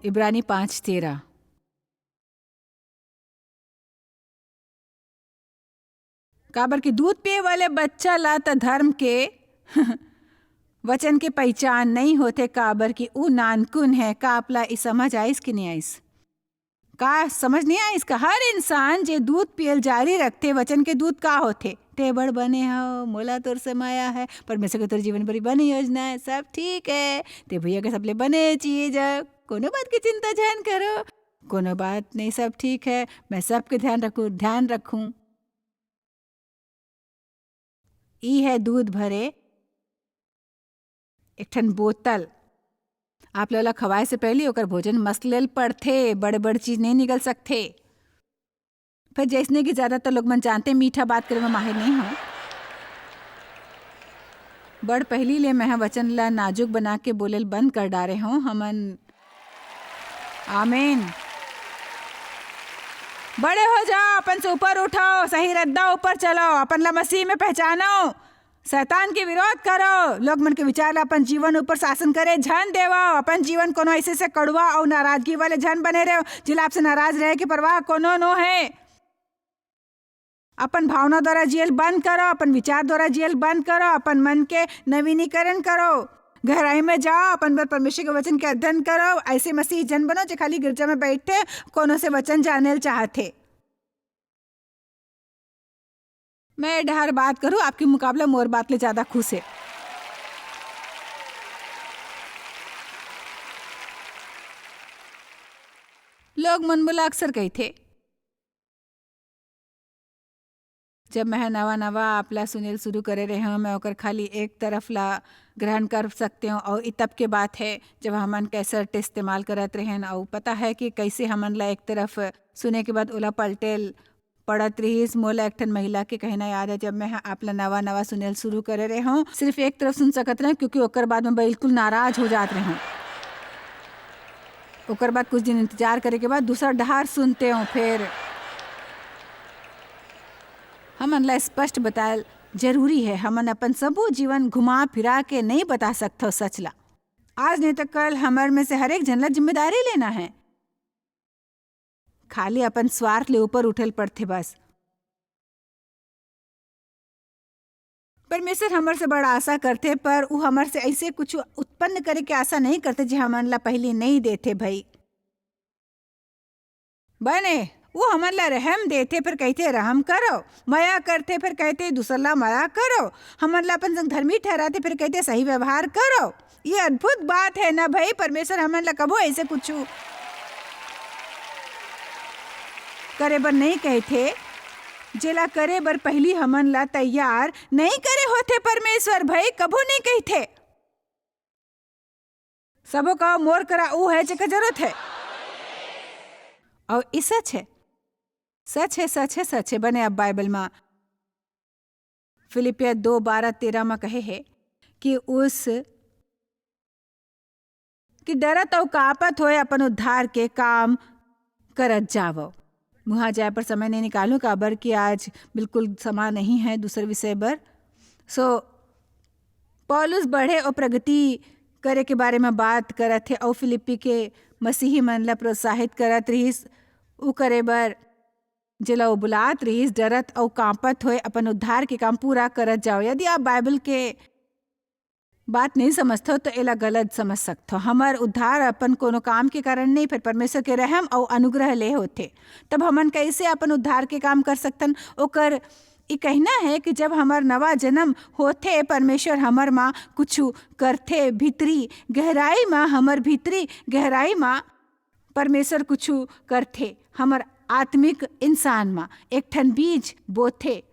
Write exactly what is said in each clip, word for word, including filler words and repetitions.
इब्रानी पाँच तेरह। काबर कि दूध पिए वाले बच्चा ला त धर्म के वचन के पहचान नहीं होथे, काबर कि ऊ नानकुन है। का आपला ई समझ आइस कि नहीं आइस? का समझ नहीं आइस का? हर इंसान जे दूध पियल जारी रखथे, वचन के दूध का होथे? "ते बड़ बने हव, मोला तोर से मया है, परमेश्वर के तोर जीवन बर बने योजना है, सब ठीक है, ते भैया के सबले बने चीज है, कोनो बात की चिंता झन करो, कोनो बात नहीं, सब ठीक है, मैं सबके ध्यान रखूं, ध्यान रखूं।" ई है दूध भरे एक ठन बोतल। आप लोग ला खवाए से पहले ओकर भोजन मस्त लेल पड़थे, बड़-बड़ चीज नहीं निकल सकथे। फिर जैसने कि ज्यादातर लोग मन जानते, मीठा बात करे में माहिर नहीं हूँ। बड़ पहली ले मैं ह वचन ला नाजुक बना के बोले ल बंद कर डारे हूँ। हमन आमीन। बड़े हो जाओ, अपन से ऊपर उठाओ, सही रद्दा ऊपर चलाओ, अपन ला मसीह में पहचानो, शैतान के विरोध करो, लोग मन के विचार ला अपन जीवन ऊपर शासन करे झन देवो, अपन जीवन कोनो ऐसे से कड़वा अउ नाराजगी वाले झन बने रहो, जिला आपसे नाराज रहे के परवाह कोनो नो है। अपन भावना द्वारा जियल बंद करो, अपन विचार द्वारा जियल बंद करो, अपन मन के नवीनीकरण करो, गहराई में जाओ, अपन बर परमेश्वर के वचन के अध्ययन करो, ऐसे मसीही जन बनो जे खाली गिरजा में बैठे कोनो से वचन जाने ल चाहथे। मैं डहर बात करूँ, आपके मुकाबला मोर बात ले ज्यादा खुश है। लोग मन मोला अक्सर कहिथे, जब मैं नवा-नवा आपला सुनेल शुरू करे रहे हूँ, मैं ओकर खाली एक तरफ ला ग्रहण कर सकते हूँ। और इ तब के बात है, जब हमन कैसेट इस्तेमाल करत रहेन, और पता है कि कैसे हमन ला एक तरफ सुने के बाद ओला पलटेल पड़त रहिस। मोला एक ठन महिला के कहना याद है, जब मैं ह-, आपला नवा-नवा सुनेल शुरू करे रहे हूँ, सिर्फ एक तरफ सुन सकत रहे हूँ, क्योंकि ओकर बाद मैं बिल्कुल नाराज हो जात रहे हूँ। ओकर बाद कुछ दिन इंतजार करे के बाद दूसरा डहार सुनते हूँ। फिर हमन ला स्पष्ट बतायल जरूरी है। हमन अपन सबो जीवन घुमा फिरा के नहीं बता सकथव सच ला। आज नहीं तो कल हमर में से हर एक झन ला जिम्मेदारी लेना है। खाली अपन स्वार्थ ले ऊपर उठल पड़थे बस। परमेश्वर हमर से बड़ा आशा करथे, पर उ हमर से ऐसे कुछ उत्पन्न करे के आशा नहीं करथे, जे हमन ला पहली नहीं देथे भई। बने, उ हमन ला रहम देथे, फिर कहिथे, "रहम करो।" मया करथे, फिर कहिथे, "दूसर ला मया करो।" हमन ला अपन संग धर्मी ठहराथे, फिर कहिथे, "सही व्यवहार करो।" ये अद्भुत बात है ना भई, परमेश्वर हमन ला कभो ऐसे कुछ करे बर नहीं कहिथे, जेला करे बर पहली हमन ला तैयार नहीं करे होथे परमेश्वर भई, कभो नहीं कहिथे। सबो का मोर करा उ है जेकर जरूरत है। और ई सच है, सच है, सच है, सच है। बने अब बाइबल मा फिलिपिया दो बारह तेरह मा कहे है कि उस, कि डरत अउ कांपत होए अपन उद्धार के काम करत जावव। मुहा जाए पर समय नहीं निकालूं, काबर कि आज बिल्कुल समा नहीं है दूसर विषय बर। So, पौलुस बढ़े अउ प्रगति करे के बारे में बात करत हे अउ फिलिप्पी के मसीही मन ला प्रोत्साहित करत रिहिस, उ करे बर जेला वो बुलात रिहिस, डरत अउ कांपत होए अपन उद्धार के काम पूरा करत जाओ। यदि आप बाइबल के बात नहीं समझथव, तो एला गलत समझ सकथव। हमर उद्धार अपन कोनो काम के कारण नहीं, पर परमेश्वर के रहम अउ अनुग्रह ले होथे। तब हमन कैसे अपन उद्धार के काम कर सकथन? ओकर ई कहना है कि जब हमर नवा जन्म होथे, परमेश्वर हमर मा कुछु करथे, भीतरी गहराई मा, हमर भीतरी गहराई मा परमेश्वर कुछु करथे, हमर आत्मिक इंसान मा एक ठन बीज बोथे,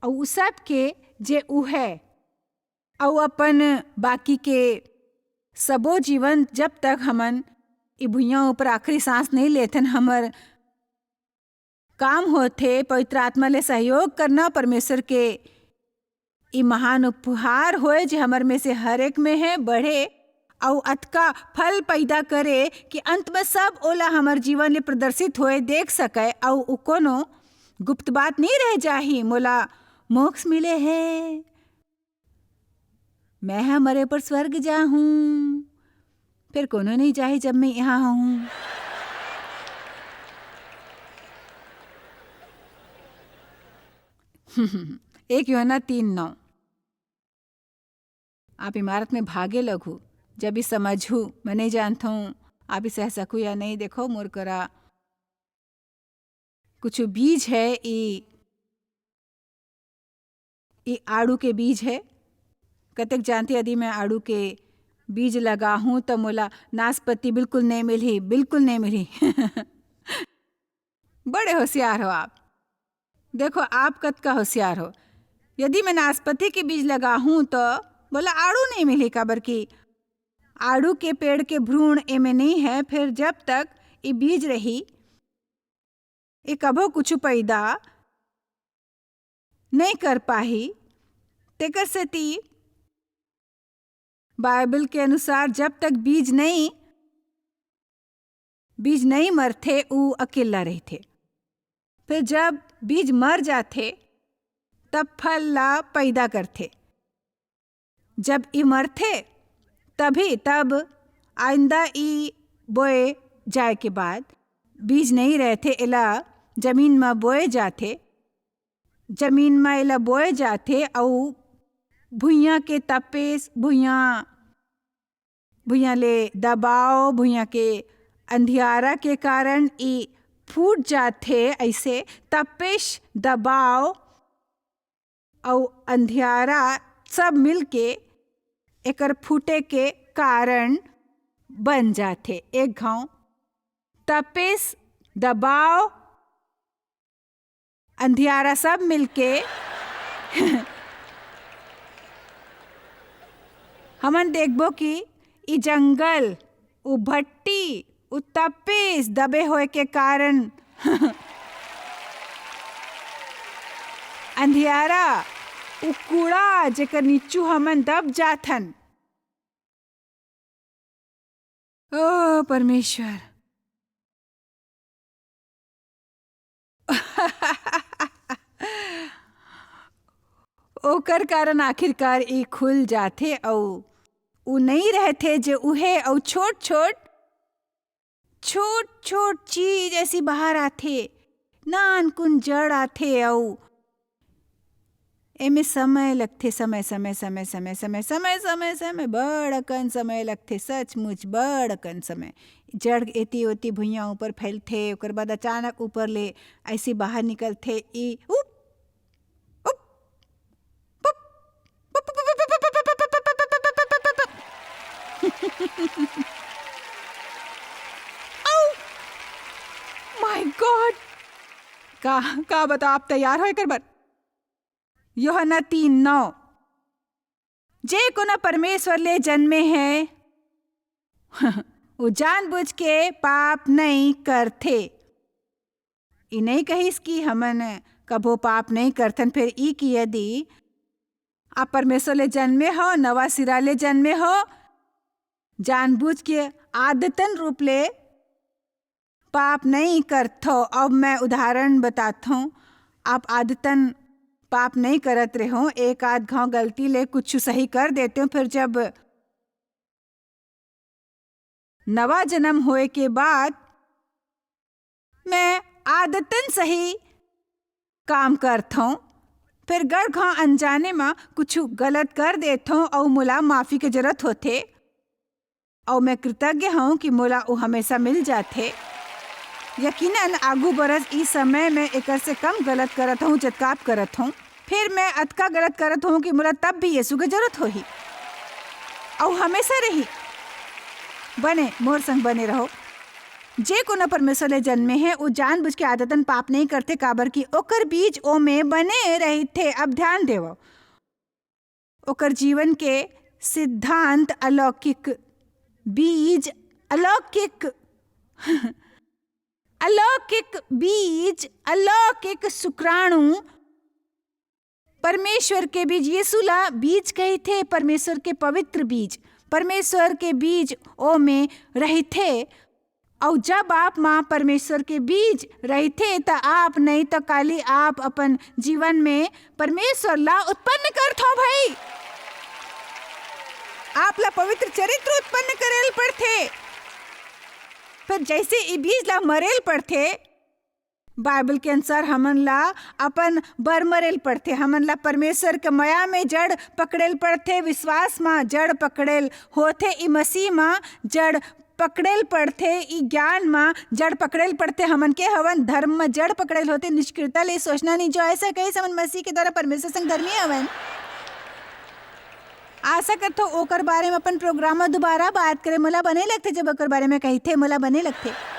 अउ उ सब के जे उ है, अउ अपन बाकी के सबो जीवन, जब तक हमन ए भुइयां ऊपर आखिरी सांस नहीं लेथन, हमर काम होथे पवित्र आत्मा ले सहयोग करना, परमेश्वर के ई महान उपहार होए जे हमर में से हर एक में है, बढ़े अउ अतका फल पैदा करे कि अंत में सब ओला हमर जीवन ले प्रदर्शित होए देख सके, अउ उ कोनो गुप्त बात नहीं रह जाही। मोला मोक्ष मिले है, मैं ह मरे पर स्वर्ग जाहूं। फेर कोनो नइ जाही, जब मैं इहाँ हूँ। एक यूहन्ना तीन नौ। आप इमारत में भागे लगहू, जब ई समझहू, मैं नइ जानथँव, आप ई सह सकहू या नइ। देखो, मोर करा कुछु बीज हे, ई, ई आड़ू के बीज हे। कतेक जानथे, यदि मैं आड़ू के बीज लगाहूँ, त मोला नासपति बिल्कुल नइ मिलही, बिल्कुल नइ मिलही। बड़े होशियार हो आप। देखो, आप कतका होशियार हो। यदि मैं नासपति के बीज लगाहूँ, त मोला आड़ू नइ मिलही, काबर कि आड़ू के पेड़ के भ्रूण एमे नइ हे। फेर जब तक ई बीज रही, ई कभो कुछु पैदा नइ कर पाही। तेकर सेती बाइबल के अनुसार जब तक बीज नइ, बीज नइ मरथे, ऊ अकेल्ला रहिथे। फेर जब बीज मर जाथे, तब फल ला पैदा करथे। जब ई मरथे, तभी, तब आइंदा ई बोए जाए के बाद बीज नइ रहथे, एला जमीन म बोए जाथे। जमीन म एला बोए जाथे अउ भुइयाँ के तपेस, भुइयाँ, भुइयाँ ले दबाव, भुइयाँ के अंधियारा के कारण ई फूट जाथे। अइसे तपेस, दबाव अउ अंधियारा सब मिलके एकर फूटे के कारण बन जाथे। एक घांव तपेस, दबाव, अंधियारा सब मिलके हमन देखबो कि ई जंगल, ऊ भट्टी, ऊ तपेस दबे होए के कारण अंधियारा, ऊ कूड़ा जेकर नीचू हमन दब जाथन। ओ परमेश्वर, ओकर कारण आखिरकार ई खुल जाथे अऊ ऊ नई रहथे जे उहे अऊ छोट-छोट, छोट-छोट चीज ऐसी बाहर आथे, नानकुन जड़ आथे अऊ एमे समय लगथे, समय, समय, समय, समय, समय, समय, समय, समय, बड़ अकन समय लगथे, सचमुच बड़ अकन समय। जड़ एती ओती भुइयां ऊपर फैलथे, ओकर बाद अचानक ऊपर ले ऐसी बाहर निकलथे, ई उप, उप, पुप, पुप, पुप, पुप, पुप, पुप, पुप, पुप, पुप, पुप, पुप, पुप, पुप। Oh my God! का, का बताओ, आप तैयार हो एकर बर? यूहन्ना तीन नौ, जे कोनो परमेश्वर ले जन्मे हे, वो जानबूझ के पाप नहीं करथे। ई नहीं कहिस कि हमन कभो पाप नहीं करथन, फिर ई कि यदि आप परमेश्वर ले जन्मे हो, नवा सिरा ले जन्मे हो, जानबूझ के आदतन रूप ले पाप नहीं करथो। अब मैं उदाहरण बताथो, आप आदतन पाप नहीं करत रहो, एक आध घाव गलती ले कुछ सही कर देते हो, फिर जब नवा जन्म होए के बाद मैं आदतन सही काम करथो, फिर गड़ घाव अनजाने म कुछ गलत कर देथो अउ मोला माफी के जरूरत होथे, अउ मैं कृतज्ञ हूँ कि मोला वो हमेशा मिल जाथे। यकीनन आगू बरस ई समय में एकर से कम गलत करत हूँ, जतका आप करत हूँ। फिर मैं अतका गलत करत हूँ कि मोला तब भी यीशु के जरूरत होही, अउ हमेशा रही। बने, मोर संग बने रहो। जे कोनो परमेश्वर ले जन्मे हे, वो जानबूझ के आदतन पाप नहीं करथे, काबर कि ओकर बीज ओमे बने रहिथे। अब ध्यान देवो, ओकर जीवन के सिद्धांत अलौकिक बीज, अलौकिक, अलौकिक बीज, अलौकिक शुक्राणु, परमेश्वर के बीज, यीशु ला बीज कहिथे, परमेश्वर के पवित्र बीज, परमेश्वर के बीज ओमे रहिथे। अउ जब आप मा परमेश्वर के बीज रहिथे, त आप नहीं, त काली आप अपन जीवन में परमेश्वर ला उत्पन्न करथो भाई। आप ला पवित्र चरित्र उत्पन्न करेल पड़थे। फिर जैसे ई बीज ला मरेल पड़थे, बाइबल के अनुसार हमन ला अपन बर मरेल पड़थे, हमन ला परमेश्वर के मया में जड़ पकड़ेल पड़थे, विश्वास म जड़ पकड़ेल होथे, ई मसीह म जड़ पकड़ेल पड़थे, ई ज्ञान म जड़ पकड़ेल पड़थे। हमन के हवन धर्म म जड़ पकड़ेल होथे, निष्क्रियता ले सोचना नहीं, जो ऐसा कहे हमन मसीह के द्वारा परमेश्वर संग धर्मी हवन। आशा करथो ओकर बारे में अपन प्रोग्राम में दोबारा बात करे। मोला बने लगथे जब ओकर बारे में कहिथे, मोला बने लगथे।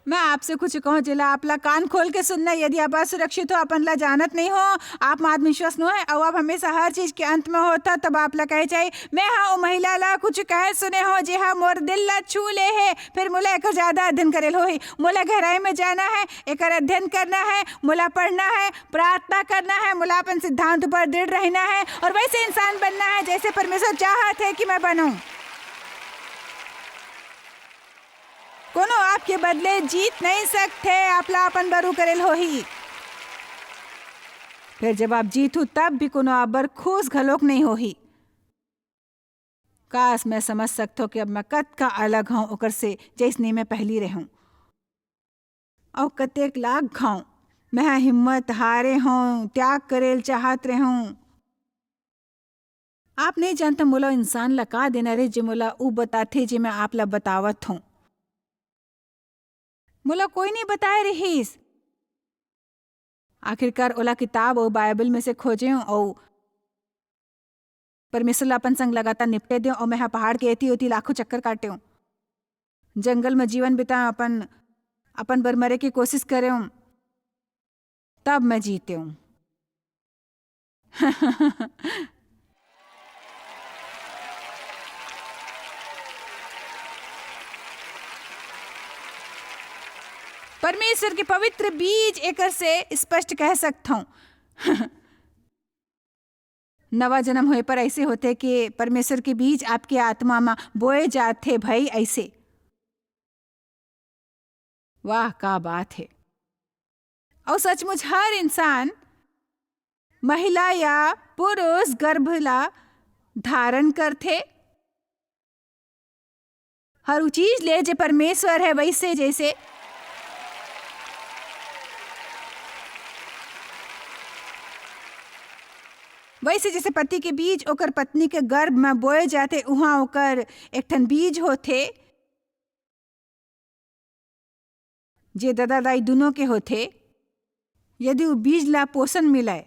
मैं आपसे कुछ कहूँ, जेला आप ला कान खोल के सुनना। यदि आप असुरक्षित हो, अपन ला जानत नहीं हो, आप में आत्मविश्वास नो है, और आप हमेशा हर चीज के अंत में होता, तब आप ला कहे चाहिए, मैं हाँ वो महिला ला कुछ कहे सुने हो, जे हा मोर दिल ला छू ले है, फिर मोला एकर ज्यादा अध्ययन करेल होही। मोला गहराई में जाना है, एकर अध्ययन करना है, मोला पढ़ना है, प्रार्थना करना है, मोला अपन सिद्धांत ऊपर दृढ़ रहना है और वैसे इंसान बनना है जैसे परमेश्वर चाहत है कि मैं बनूं। कोनो आपके बदले जीत नहीं सकथे, आप ला अपन बरू करेल होही। फिर जब आप जीतहू, तब भी कोनो आप बर खुश घलोक नहीं होही। काश, मैं समझ सकथों कि अब मैं कतका अलग हूँ ओकर से, जैसने मैं पहली रहूँ। अउ कतेक लाख घाव मैं ह हिम्मत हारे हूँ, त्याग करेल चाहत रहूँ। आप नहीं जानता मोला इंसान ला का देना रे, जे मोला ऊ बताथे जे मैं आप ला बतावत हूँ। मोला कोई नहीं बताए रहीस। आखिरकार ओला किताब अउ बाइबल में से खोजेंव अउ परमेश्वर ला अपन संग लगातार निपटे देंव अउ मैं ह पहाड़ के एती ओती लाखों चक्कर काटेंव। जंगल में जीवन बिताएंव, अपन, अपन बर मरे के कोशिश करेंव, तब मैं जीतेंव। परमेश्वर के पवित्र बीज एकर से स्पष्ट कह सकथंव। नवा जन्म होए पर ऐसे होथे कि परमेश्वर के बीज आपके आत्मा म बोए जाथे भई ऐसे। वाह, का बात हे। अउ सचमुच हर इंसान, महिला या पुरुष गर्भ ला धारण करथे। हर उ चीज ले जे परमेश्वर हे, वैसे जैसे, वैसे जैसे पति के बीज ओकर पत्नी के गर्भ म बोए जाथे, उहाँ ओकर एक ठन बीज होथे, जे ददा दाई दुनों के होथे। यदि उ बीज ला पोषण मिलय,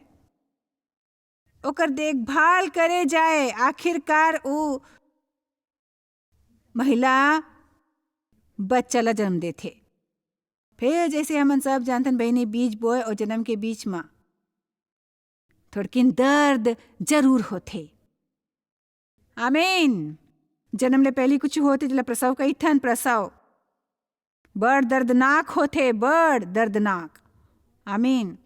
ओकर देखभाल करे जाए, आखिरकार उ महिला बच्चा ला जन्म देथे। फेर जैसे हमन सब जानथन बहिनी, बीज बोए अउ जन्म के बीच म थोड़किन दर्द जरूर होथे। आमीन। जन्म ले पहली कुछ होथे, जेला प्रसव कहिथन, प्रसव। बड़ दर्दनाक होथे, बड़ दर्दनाक। आमीन।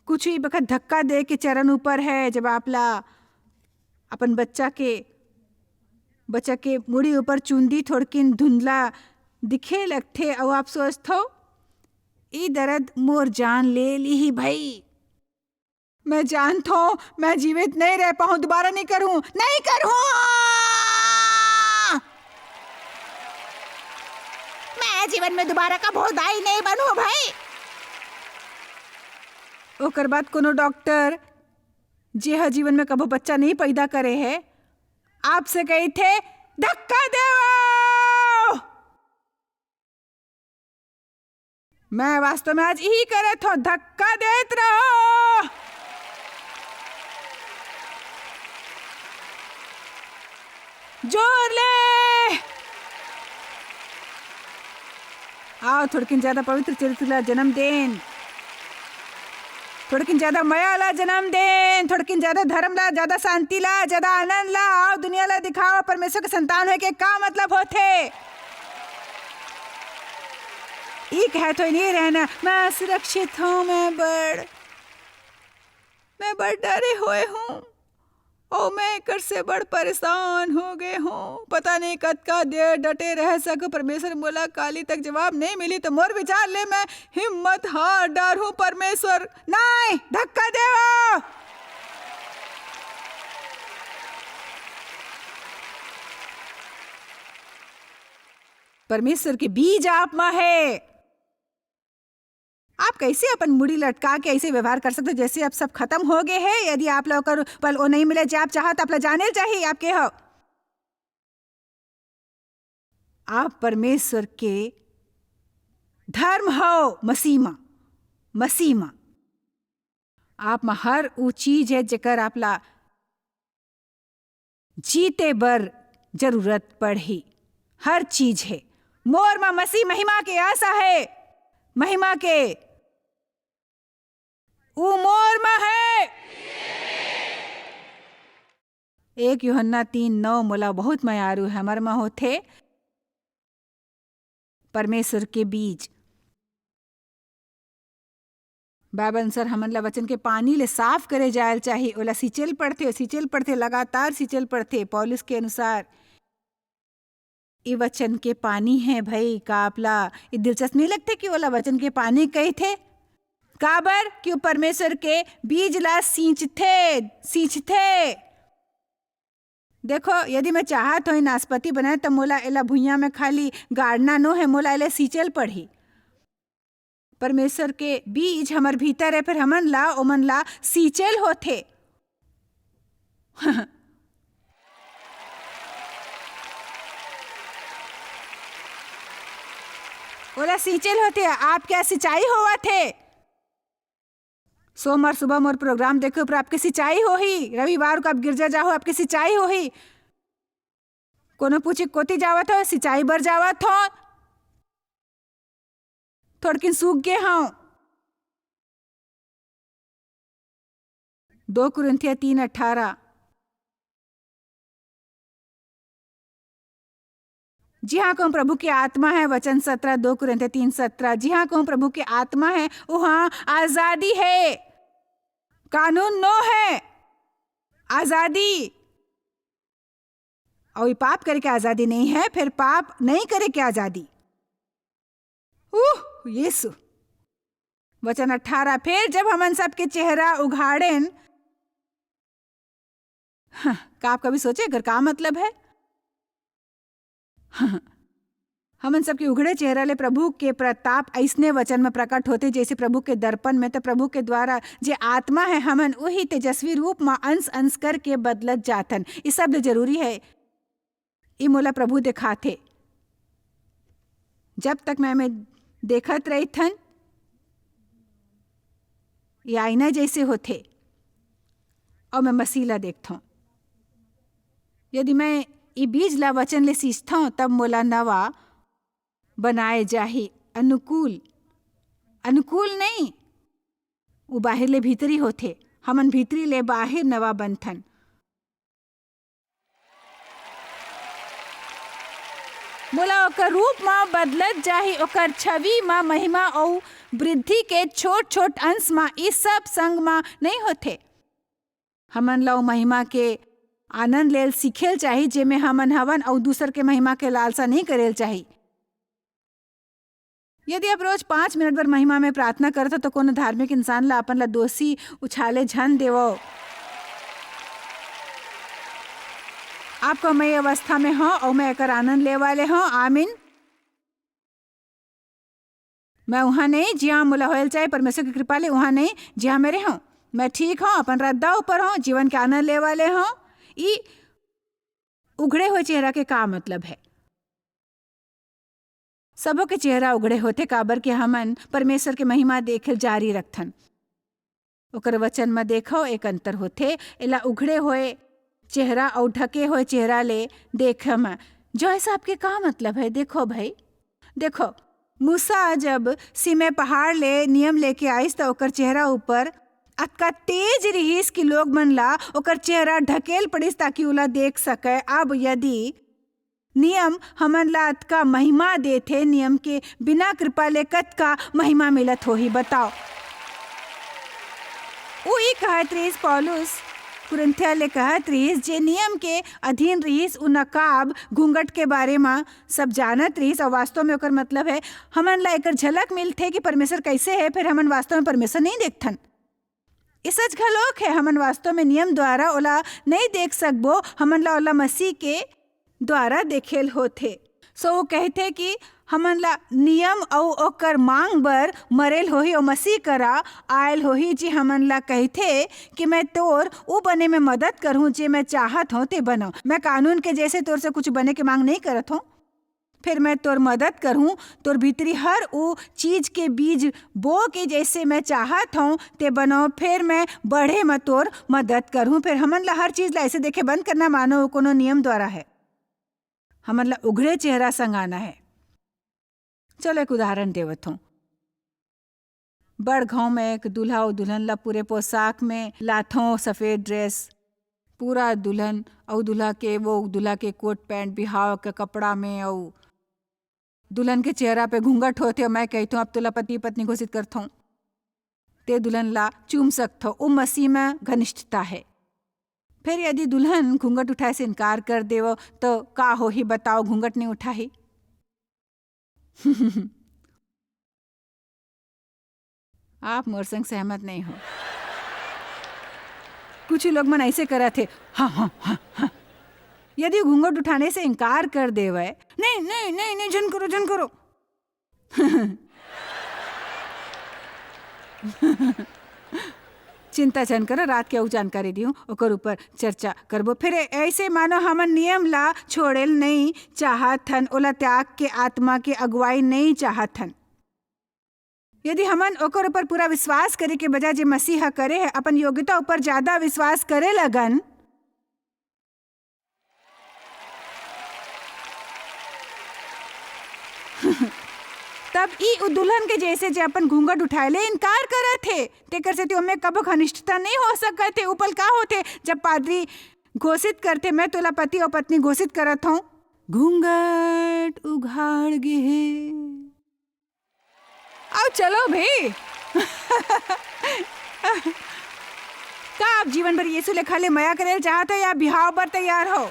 कुछ ही बखत धक्का दे के चरण ऊपर है, जब आप ला अपन बच्चा के, बच्चा के मुड़ी ऊपर चुंदी थोड़किन धुंधला दिखे लगथे, अउ आप सोचथो, "ई दर्द मोर जान ले लीही भई।" मैं जानथो, मैं जीवित नहीं रह पाऊं, दोबारा नहीं करूं, नहीं करूं। मैं जीवन में दोबारा कभो दाई नहीं बनूं भाई। ओकर बाद कोनो डॉक्टर, जे ह जीवन में कभो बच्चा नहीं पैदा करे है, आपसे कहिथे, "धक्का देवो।" मैं वास्तव में आज यही करे थो, धक्का देत रहो। जोर ले। आओ, थोड़किन ज्यादा पवित्र चरित्र ला जन्म देन, थोड़किन ज्यादा मया ला जन्म देन, थोड़किन ज्यादा धर्म ला, ज्यादा शांति ला, ज्यादा आनंद ला। आओ, दुनिया ला दिखाओ, परमेश्वर के संतान होए के का मतलब होथे। ई कहत होए नहीं रहना, "मैं सुरक्षित हूँ, मैं बड़, मैं बड़ डरे हुए हूँ।" ओ, मैं एकर से बड़ परेशान हो गए हूँ। पता नहीं कतका देर डटे रह सक। परमेश्वर मोला काली तक जवाब नहीं मिली, तो मोर विचार ले मैं हिम्मत हार डारहूँ। परमेश्वर, नहीं, धक्का देवा। परमेश्वर के बीज आप मा है। आप कैसे अपन मुड़ी लटका के ऐसे व्यवहार कर सकते हो, जैसे अब सब खत्म हो गए है? यदि आप लोग कर पल ओ नहीं मिले, जे आप चाहत, आप ला जाने चाहिए, आप के हो? आप परमेश्वर के धर्म हो, मसीह मा, मसीह मा। आप मा हर वो चीज है, जेकर आप ला जीते बर जरूरत पड़ही। हर चीज है। मोर मा मसीह महिमा के आशा है, महिमा के। ऊ मोर मा है। एक यूहन्ना तीन नौ मोला बहुत मयारू है, हमर मा होथे परमेश्वर के बीज। बाइबल अनुसार हमन ला वचन के पानी ले साफ करे जायल चाही। ओला सींचे ल पड़थे, सींचे ल पड़थे, लगातार सींचे ल पड़थे। पौलुस के अनुसार, "ए वचन के पानी है भई।" का आप ला ए दिलचस्प नहीं लगथे कि ओला वचन के पानी कहिथे? काबर कि वो परमेश्वर के बीज ला सींचथे, सींचथे। देखो, यदि मैं चाहत होई नाशपाती बनाए, त मोला एला भुइयां में खाली गाड़ना नो है, मोला एला सींचे ल पड़ही। परमेश्वर के बीज हमर भीतर है, फिर हमन ला, ओमन ला सींचे ल होथे। ओला सींचे ल होथे। आप क्या सिंचाई होवत हे? सोमवार सुबह मोर प्रोग्राम देखे ऊपर आपके सिंचाई होही, रविवार को आप गिरजा जाहो, आपके सिंचाई होही। कोनो पूछे कोती जावत हो, सिंचाई बर जावत हो, थोड़किन सूख गे हव। दो कुरिन्थिया तीन अठारह। जिहाँ कहूँ प्रभु के आत्मा है, वचन सत्रह, दो कुरिन्थिया तीन सत्रह, जिहाँ कहूँ प्रभु के आत्मा है, उहाँ आजादी है, कानून नो है, आजादी। अउ ये पाप करे के आजादी नहीं है, फिर पाप नहीं करे के आजादी। उह, यीशु। वचन अठारह, फिर जब हमन सबके चेहरा उघाड़ेन, हाँ, का आप कभी सोचे एकर का मतलब है? हाँ, हमन सबके उघड़े चेहरा ले प्रभु के प्रताप अइसने वचन में प्रकट होथे, जैसे प्रभु के दर्पण में, तो प्रभु के द्वारा जे आत्मा है, हमन उही तेजस्वी रूप में अंश अंश करके बदलत जाथन। ये सब ले जरूरी है। ये मोला प्रभु देखाथे। जब तक मैं, मैं देखत रहिथन, ये आईना जैसे होथे, और मैं मसीह ला देखथौं। यदि मैं ये बीज ला वचन ले सींचथौं, तब मोला नवा बनाए जाही। अनुकूल, अनुकूल नहीं, वो बाहिर ले भीतरी होथे। हमन भीतरी ले बाहिर नवा बनथन। मोला ओकर रूप म बदलत जाही, ओकर छवि म महिमा अऊ वृद्धि के छोट-छोट अंश म, ई सब संग म नइं होथे। हमन ला ओ महिमा के आनंद लेल सीखेल चाही, जेमे हमन हवन, अऊ दूसर के महिमा के लालसा नइं करेल चाही। यदि आप रोज पाँच मिनट बर महिमा में प्रार्थना करत हो, तो कोनो धार्मिक इंसान ला अपन ला दोषी उछाले झन देवो। आप कहू मैं ये अवस्था में हौं अऊ मैं एकर आनंद ले वाले हौं। आमीन। मैं उहाँ नइं, जिहाँ मोला होयल चाहे, परमेश्वर की कृपा ले उहाँ नइं, जिहाँ मेरे हौं। मैं ठीक हौं, अपन रद्दा ऊपर हौं, जीवन के आनंद ले वाले हौं। ई उघड़े हुए चेहरा के का मतलब है? सबो के चेहरा उघड़े होथे, काबर के हमन परमेश्वर के महिमा देखे जारी रखथन। ओकर वचन म देखव, एक अंतर होथे। एला उघड़े होए चेहरा अऊ ढके होए चेहरा ले देखे म, जो है सबके का मतलब है? देखो भाई, देखो, मूसा जब सीमे पहाड़ ले नियम लेके आइस, त ओकर चेहरा ऊपर अतका तेज रिहिस कि लोग मन ला ओकर चेहरा ढकेल पड़िस, ताकि ओला देख सकय। अब यदि नियम हमन ला अतका महिमा देथे, नियम के बिना कृपा ले कतका महिमा मिलत होही, बताओ। ऊ ई कहत रिहिस, पौलुस, कुरिन्थिया ले कहत रिहिस, जे नियम के अधीन रिहिस, उ नकाब, घूंघट के बारे म सब जानत रिहिस, अउ वास्तव में ओकर मतलब है, हमन ला एकर झलक मिलथे कि परमेश्वर कैसे है, फिर हमन वास्तव में परमेश्वर नहीं देखथन। ये सच घलोक है, हमन वास्तव में नियम द्वारा ओला नहीं देख सकबो, हमन ला ओला मसीह के द्वारा देखेल होथे। So वो कहथे कि हमन ला नियम अउ ओकर मांग बर मरेल होही, अउ मसीह करा आयल होही, जे हमन ला कहथे कि मैं तोर उ बने में मदद करहूं, जे मैं चाहत हूं ते बनव। मैं कानून के जैसे तोर से कुछ बने के मांग नहीं करत हूं, फिर मैं तोर मदद करहूं, तोर भीतरी हर उ चीज के बीज बो के जैसे मैं चाहत हूं ते बनव, फिर मैं बढ़े म तोर मदद करहूं। फिर हमन ला हर चीज ला ऐसे देखे बंद करना, मानो वो कोनो नियम द्वारा है। हमन ला उघड़े चेहरा संग आना है। चलो एक उदाहरण देवत हूं। बड़ गांव में एक दूल्हा अउ दुल्हन ला पूरे पोशाक में लाथों, सफेद ड्रेस, पूरा दुल्हन अउ दूल्हा के, वो दूल्हा के कोट पैंट, बिहाव के कपड़ा में, अउ दुल्हन के चेहरा पे घूंघट होथे। मैं कहथों, अब तोला पति पत्नी घोषित करथों, ते दुल्हन ला चूम सकथो, उ मसीह में घनिष्ठता है। फिर यदि दुल्हन घूंघट उठाए से इनकार कर देवो, तो का होही बताओ? घूंघट नहीं उठाही। आप मोर संग सहमत नहीं हो। कुछ लोग मन ऐसे करत हे, हाँ, हाँ, हाँ, हाँ। यदि घूंघट उठाने से इनकार कर देवे, नहीं, नहीं, नहीं, नहीं, झन करो, झन करो। चिंता झन करो, रात के अउ जानकारी दिहूं, ओकर ऊपर चर्चा करबो। फिर ऐसे मानो हमन नियम ला छोड़ेल नहीं चाहत हन, ओला त्याग के आत्मा के अगुवाई नहीं चाहत हन। यदि हमन ओकर ऊपर पूरा विश्वास करे के बजाय जे मसीह ह करे है, अपन योग्यता ऊपर ज्यादा विश्वास करे लगन, तब ई उ दुल्हन के जैसे जे अपन घूंघट उठाए ले इनकार करत हे, तेकर सेती ओमे कभू घनिष्ठता नहीं हो सकत हे। उ पल का होथे, जब पादरी घोषित करथे, "मैं तोला पति अउ पत्नी घोषित करत हूँ।" घूंघट उघाड़ गे हे। आओ चलो भी। का आप जीवन भर यीशु ले खाली मया करेल चाहत हो या बिहाव बर तैयार हो?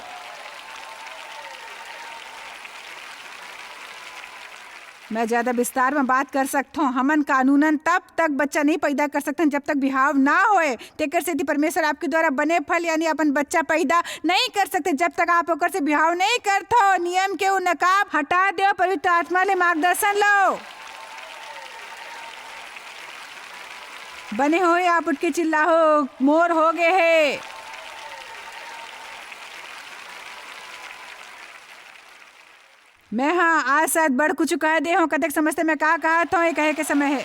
मैं ज्यादा विस्तार में बात कर सकथों। हमन कानूनन तब तक बच्चा नहीं पैदा कर सकथन जब तक बिहाव ना होए। तेकर सेती परमेश्वर आपके द्वारा बने फल यानी अपन बच्चा पैदा नहीं कर सकते जब तक आप ओकर से बिहाव नहीं करथो। नियम के उ नकाब हटा दो, पवित्र आत्मा ले मार्गदर्शन लो। बने होए, आप उठ के चिल्लाहो, मोर हो गे हे। मैं हाँ आज शायद बड़ कुछ कह दे हूँ, कतेक समझते मैं का कहत हूँ, ये कहे के समय है।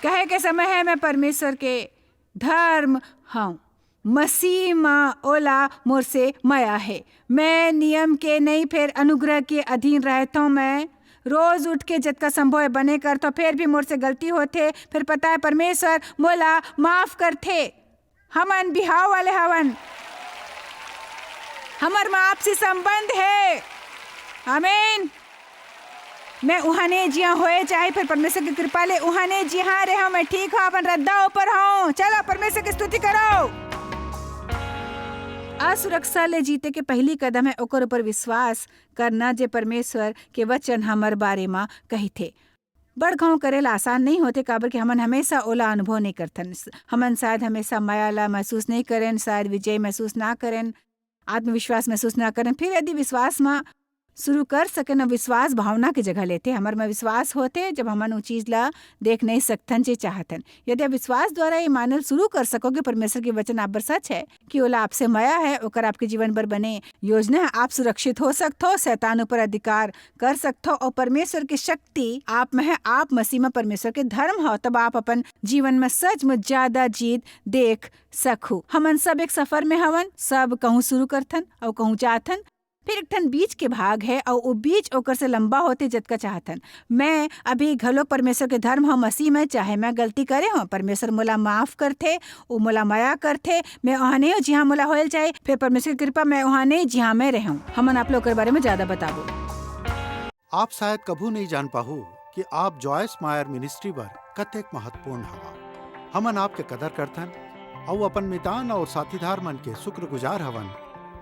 कहे के समय है, मैं परमेश्वर के धर्म हूँ। मसीह म ओला मोर से मया हे। मैं नियम के नहीं, फेर अनुग्रह के अधीन रहथों। मैं रोज उठ के जतका संभव हे बने करथों, फेर भी मोर से गलती होथे। फेर पता हे, परमेश्वर मोला माफ करथे। हमन बिहाव वाले हवन, हमर म आपसी संबंध हे। आमीन। मैं उहाने जिहां होए, चाहे फेर परमेश्वर के कृपा ले उहाने जिहां रेहों, मैं ठीक हूं, अपन रद्दा ऊपर हूं। चलो, परमेश्वर की स्तुति करो। असुरक्षा ले जीते के पहली कदम हे ओकर ऊपर विश्वास करना, जे परमेश्वर के वचन हमर बारे म कहिथे। बड़ घांव करे ला आसान नहीं होथे, काबर कि हमन हमेशा ओला अनुभव नहीं करथन। स-, हमन शायद हमेशा मया ला महसूस नहीं करेन, शायद विजय महसूस ना करेन, आत्मविश्वास महसूस ना करेन। फिर यदि विश्वास म शुरू कर सकेन, विश्वास भावना के जगह लेथे। हमर म विश्वास होथे, जब हमन उ चीज ला देख नहीं सकथन, जे चाहथन। यदि आप विश्वास द्वारा ये मानल शुरू कर सकोगे, परमेश्वर के वचन आप बर सच है, कि ओला आपसे मया है, ओकर आपके जीवन बर बने योजना है, आप सुरक्षित हो सकथो, शैतान ऊपर अधिकार कर सकथो, और परमेश्वर की शक्ति आप में है, आप मसीह में परमेश्वर के धर्म हो, तब आप अपन जीवन में सचमुच ज्यादा जीत देख सकहू। हमन सब एक सफर में हवन, सब कहूँ शुरू करथन और कहूँ जाथन, फिर एक ठन बीच के भाग है और वो बीच ओकर से लंबा होथे जतका चाहथन। मैं अभी घलो परमेश्वर के धर्म ह मसीह में, चाहे मैं गलती करे हों, परमेश्वर मोला माफ करथे, वो मोला मया करथे। मैं ओहने हो जिहाँ मोला होयल चाहे, फिर परमेश्वर की कृपा मैं ओहने जिहाँ मैं रहूँ। हमन आप लोग के बारे में ज्यादा बताबो। आप शायद कभू नहीं जान पाहू कि आप जॉयस मायर मिनिस्ट्री बर कतेक महत्वपूर्ण हवा। हमन आपके कदर करथन अउ अपन मितान अउ साथीदार मन के शुक्रगुजार हवन,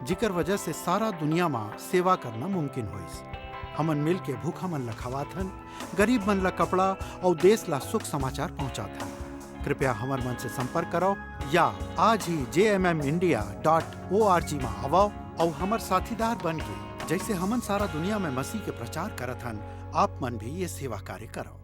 जिकर वजह से सारा दुनिया म सेवा करना मुमकिन होइस। हमन मिल के भूखा मन ल खवाथन, गरीब मन ल कपड़ा अउ देश ल सुख समाचार पहुंचाथन। कृपया हमर मन से संपर्क करव या आज ही जे M M India dot O R G म आवव अउ हमर साथीदार बन के, जइसे हमन सारा दुनिया म मसीह के प्रचार करत हन, आप मन भी ये सेवा कार्य करव।